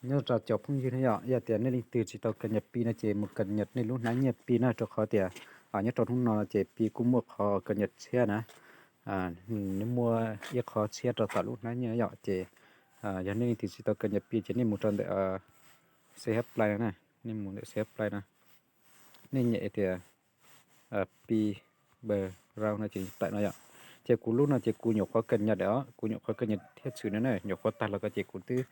Nyob rau cov phooj ywg na yom, yog tias nej leej twg tsis tau cập nhật Pi no ces mus cập nhật nej lub hnab nyiaj Pi na, rau qhov tias nyob rau hnub no ces Pi kuj muaj qhov cập nhật tshiab na. Nws muaj ib qho tshiab rau tom lub hnab nyiaj yom, ces yog nej leej twg tsis tau cập nhật Pi ces nej mus rau ntawm C H Play no na, nej mus ntawm C H Play no, nej nyem tias Pi Browser no ces tawm no yom. Ces kuv lub no ces kuv nyuam qhuav cập nhật lawm os, kuv nyuam qhuav cập nhật thiab tshwm no na, nyuam qhuav tag los ko ces kuv twb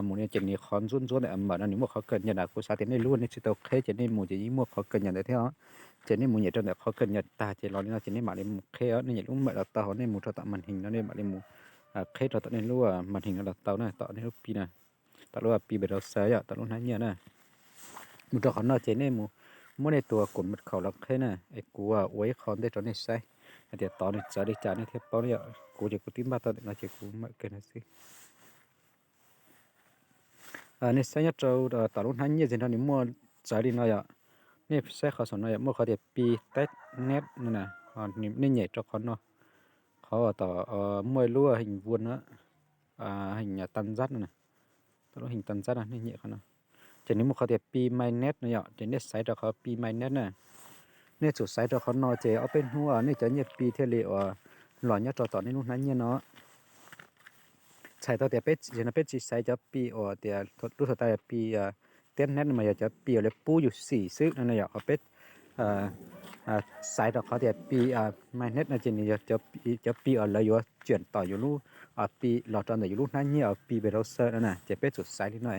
mus no ces nws qhov ntsuab ntsuab ntawm mở no nws muaj qhov cập nhật na, kuv xav tias nej lub nej tsis tau qheb ces nej mus ces yeej muaj qhov cập nhật ntawd thiab os. Ces nej mus nyem rau ntawm qhov cập nhật tag ces los li no ces nej mam li mus qheb os, nej nyem lub mở đầu tiên hos nej mus rau tom màn hình no nej mam li mus qheb rau tom nej lub màn hình no los tau na, tom nej lub Pi na, tom lub Pi Browser yom, tom lub hnab nyiaj na. Mus rau qhov no ces nej mus muab nej tus cột mật khẩu los qheb na, es kuv ua ib qho ntej rau nej saib hais tias tod nws txawv li cas nej thiaj paub na yom. Kuv ces kuv twb npaj tau ntawm no ces kuv mở kênh no xwb. Nej saib nyob rau tom lub hnab nyiaj ces no nws muaj txawv li no yom. Nej saib qhov saum no yom, muaj qhov tias Pi test net no na, nej nyem rau qhov no, qhov uas tom muaj lub hình vuông no, hình tam giác no na, tom lub hình tam giác no nej nyem qhov no. Ces nws muaj qhov tias Pi Mainnet no yom, ces nej xaiv rau qhov Pi Mainnet na. Nej tsum xaiv rau qhov no ces ob peb hnub nej cov nyiaj Pi thiaj li uas los nyob rau tom nej lub hnab nyiaj no. Txhais tau tias peb, no peb tsis xaiv cov Pi uas tias lub thaum tas Pi test net mas yog cov Pi uas lawv pub yus xim xwb no na yom. Qhov peb xaiv rau qhov tias Pi Mainnet no ces nws yog cov Pi uas lawv yuav chuyển tawm yus lub Pi los rau ntawm yus lub hnab nyiaj uas Pi Browser no na, ces peb tsum xaiv li no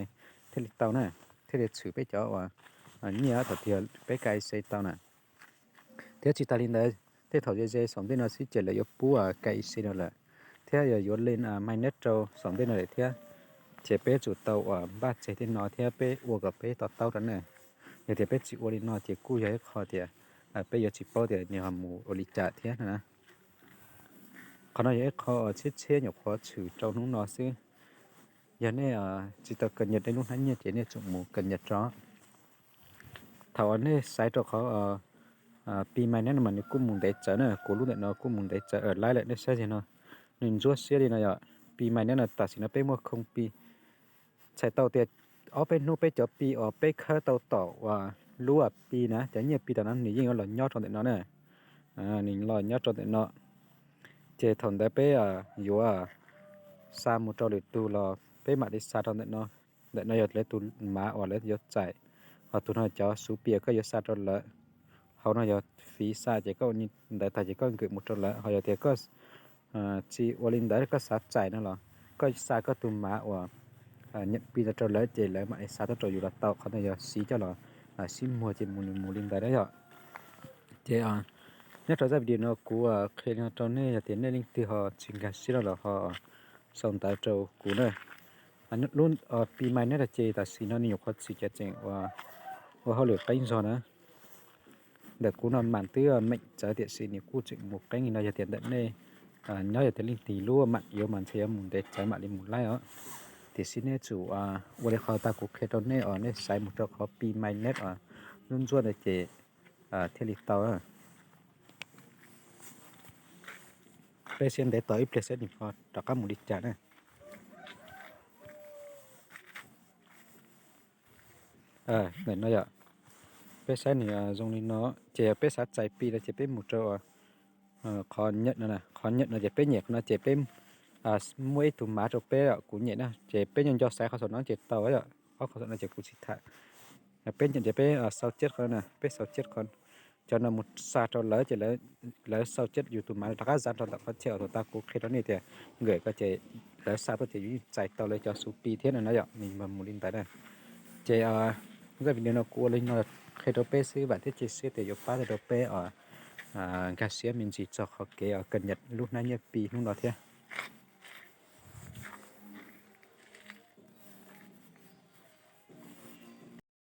thiaj li tau na, thiaj li tshwm peb cov uas nyiaj thaum twg peb K Y C tau na. Thiab tsis tas li ntawd, tej thaum ze ze saum ntej no xwb ces lawv yuav pub K Y C no lawm, thiab yog yuav lên Mainnet rau saum ntej no lawm thiab. Ces peb tsum tau uas npaj tseg tej no thiab peb ua kom peb to taub rau na. Yog tias peb tsis ua li no ces kuj yog ib qho tias peb yuav tsis paub tias nws ho mus ua li cas thiab no na. Qhov no yog ib qho tshiab tshiab nyuam qhuav tshwm rau hnub no xwb. Yog nej tsis tau cập nhật nej lub hnab nyiaj ces nej tsum mus cập nhật rau. Thaum uas nej xaiv rau qhov Pi Mainnet no mas nws kuj mus ntev tsawv na, kuv lub ntawm no kuj mus ntev tsawv laib lawm, nej saib ziag no, nws ntsuab siab li no yom. Pi Mainnet no tam sim no peb muaj không Pi. Txhais tau tias ob peb hnub peb cov Pi uas peb khawb tau tom uas lub Pi na, cov nyiaj Pi tom no nws yeej yuav los nyob rau ntawm no na. Nws los nyob rau ntawm no. Ces thaum ntawd peb yuav xa mus rau lwm tus los peb mam li xa rau ntawm no. Ntawm no yog lawv tus mav uas lawv yuav txais, ho tus no cov xuv Pi koj yuav xa rau lawv. Hauv no yog phí xa ces koj ua li ntawd tag ces koj nkws mus rau lawv. Ho yog tias koj tsis ua li ntawd koj xav txais no los koj xa koj tus mav uas nhận Pi rau lawv ces lawv mam li xa tuaj rau yus los tau. Qhov no yog siv coj los sib muag ces mus nws mus li ntawd na yom. Ces nyob rau zaj video no kuv qhia li no rau nej, yog tias nej leej twg ho tsis nkag siab no los ho sau ntawv rau kuv na. Lub Pi Mainnet no ces tam sim no nws nyuam qhuav txwm ces tseem ua hauj lwm qeeb zog na. Ntawm kuv no mas twb meem tsawv tiam sis nws kuj tseem mus qeeb li no, yog tias ntawm nej nyob yog tias leej twg lub mam yuav mas ntshe yuav mus ntev tsawv mam li mus laib os. Tiam sis nej tsum ua li qhov tas kuv qhia rau nej os, nej xaiv mus rau qhov Pi Mainnet os, lub ntsuab ntawd ces thiaj li tau. Peb siab ntev tos ib pliag saib nws ho rov qab mus li cas na. Ntawm no yom, peb saib nws zoo li no ces yog peb xav txais Pi no ces peb mus rau qhov nyem no, qhov nyem no ces peb nyem qhov no ces peb muaj ib tug mav rau peb, kuv nyem na ces peb nco nco xaiv qhov saum no ces tau yom. Ob qhov saum no ces kuv tsis tham. Peb nyem ces peb sau ceb qhov no, peb sau ceb qhov, cov no mus xa rau lawv ces lawv sau ceb yus tus mav rov qab xa rau ntawm qhov chaw uas thaum tas kuv qhia rau nej tias nkawm ko ces lawv xa tuaj ces yus yeej txais tau lawv cov xuv Pi thiab no na yom, nws mus li ntawd na. Ces zaj video no kuv ua li no qhia rau peb xwb, vam thiab cia siab tias yuav pab tau rau peb os nkag siab me ntsis txog qhov kev cập nhật lub hnab nyiaj Pi hnub no thiab.